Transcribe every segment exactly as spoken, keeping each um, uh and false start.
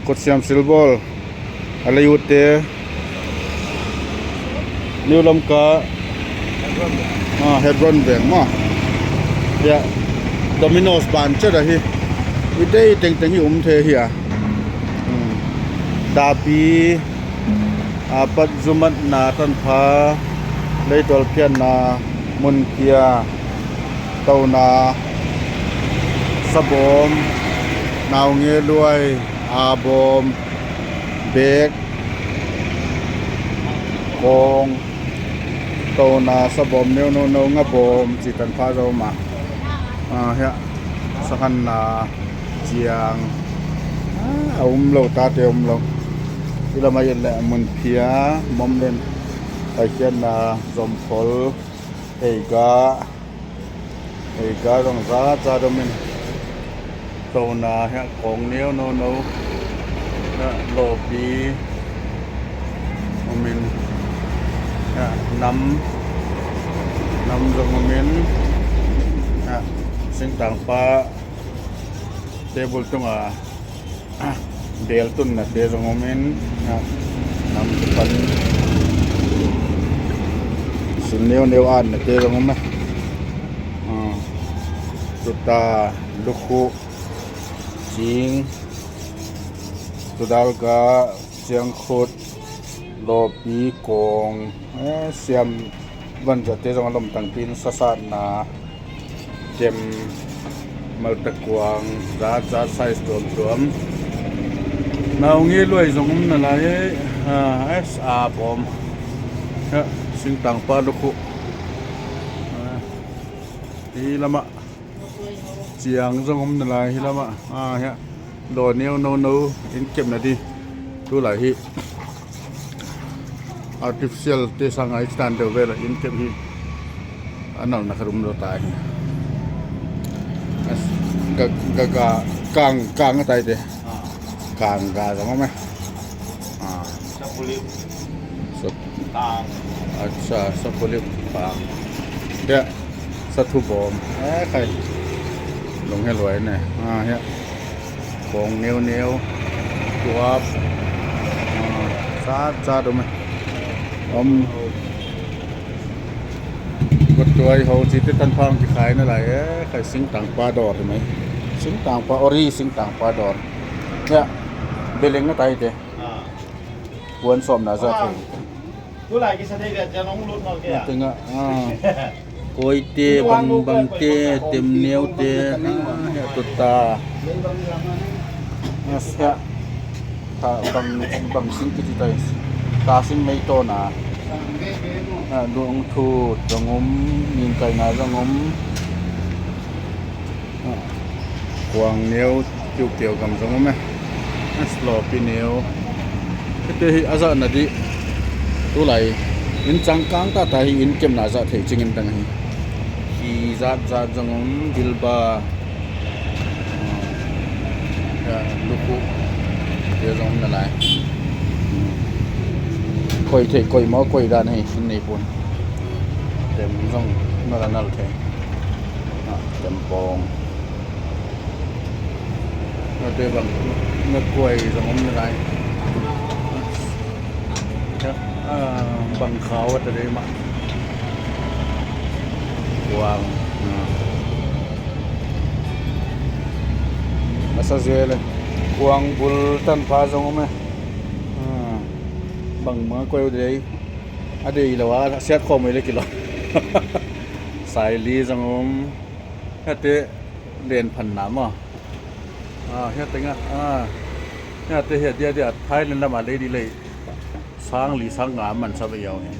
Khutsiam silbawl a lei utte, New Lamka, ah, Hebron veng maw. Hiah Domino's ban ciat ahi. I tei tengteng hi um thei hi a. Hmm. Dapi, a pat zumatna tanpha, leitual phiatna, munkhia, tona, sabawm, naunge luai, a bawm, bek, kawng, tona, sabawm neu nono, nga bawm, ci tanpha zong om a. Ah, hiah sahanna, ciang, ah, a um lo, tate a um lo. I lamah i et leh munphia, momlen, paikhiatna, zomkhol, eiga, eiga zong zat zat om in. Tona hiah kawng neu nono, hiah lawpi om in, hiah nam, nam zong om in, hiah singtangpa table tunga bel tunna te zong om in, ah, nam kipan sin neu neu atna te zong om e. Ah, tuta, lukhuh, cing, tudalga, ciangkhut, lawpi, kawng, eh, siam vanzate zong a lomtangpi in sasatna, tem, maltakuang, zat zat size tuamtuam. Naunge luai zong om nalai, eh, ah, es a bawm. Hiah singtangpa lukhuh. Ah, hi lamah ciang zong om nalai hi lamah. Ah, hiah daw neu nono in kepna di. Tulai hi artificial te sanga i citan deuh vela in kep hi. A nalna khat um lo ta hi. As, ga, ga, ga, kang, kang a tai te. Ah. Kang ga zong om e. Ah. Sapulip. Sap-, kang. Acha, sapulip, kang. Hiah sathu bawm. Eh, khai. Lung he luai ne. Ah, hiah. Kawng neu neu, tuap, ah, zat zat om e. Om. Gutuai ho cite tanpha hong kikhai nalai e. Khai singtangpa dawr hi mai. Singtangpa, ori singtangpa dawr. Hiah beleng a tai te. Ah. Puan sawmna zat thei. Tulai kisa thei lian ciang hong lut nawn kei a. Tengah, ah. Kawite, bangbangte, temneute, ah, hiah tuta. Ah, hiah. Tha, bang, bang sing kiti tai. Ta sing mei tawna. Ah, lungthut zong om, ningkaina zong om. Kuang neu kiukiau gam zong om e. Lawpi neu. Hite hi a zahna dih. Tulai inn cangkang tata hi inn kepna zah theih cingin dang hi. Hi zat zat zong om, bilba. Ah, lukhuh. Te zong om nalai. Koih theih, koih maw, koih dan hi, inn nei pun. Tem zong nal a nal thei. Ah, tem pawng. Nate bang, na kuai zong om nalai. Ah, bang khau a ta dei mah. Kuang. Ah. A sa zel e. Kuang bul tanpha zong om e. Ah. Bang mah kuai uh dei. A dei lo a, a siat khawm uh le kilo. Saili zong om. Hiate len phanna maw. Ah, hiate ngah, ah. Hiate hiah dia dia Thailand lamah lei di lei. Sang li sang nga man sa ve yau hi.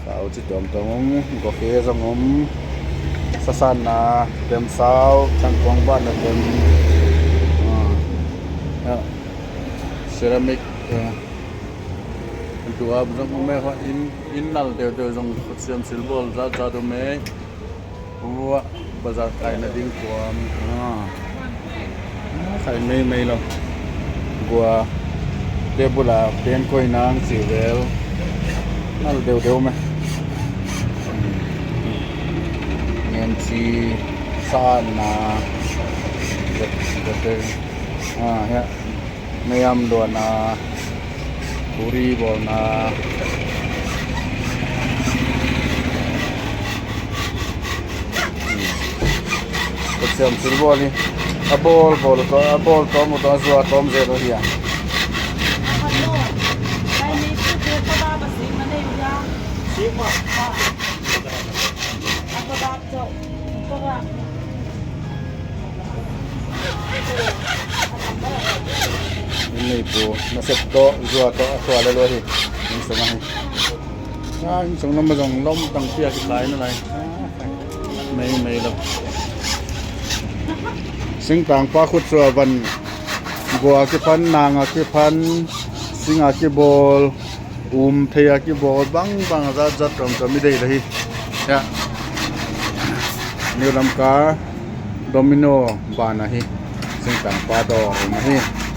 Sau ci tuamtuam om, gokhe zong om. Sasanna, tem sau, tangkuang bahna tem. Ah. Hiah ceramic, ah. Duap zong om e, hua inn, inn nal deuhdeuh zong khutsiam silbawl zat zat om e. Hua bazar kaina ding kuam. Ah. Khai meimei lo. Gua table a pen koih nang ci vel. Nal deuhdeuh om e. Ngen ci. Sanna, ah, hiah, nayam luanna, puri bawlna. Pasiam silbawl hi. A bawl bawl tawh, a bawl tawm uh tawh, a zua tawm zel uh hi a. Inn neipu nasep tawh, zua tawh a khua le lua hi. Inn sung ahi. A inn sung lam a zong lom tang pia kitai na lai. Mei mei lo. Singtangpa khut sua van, gua kiphan, nang a kiphan, sing a kibawl, um thei a kibawl, bangbang a zat zat tuamtuam i deih le hi. Hiah, New Lamka Domino ban ahi. Singtangpa dawr um ahi.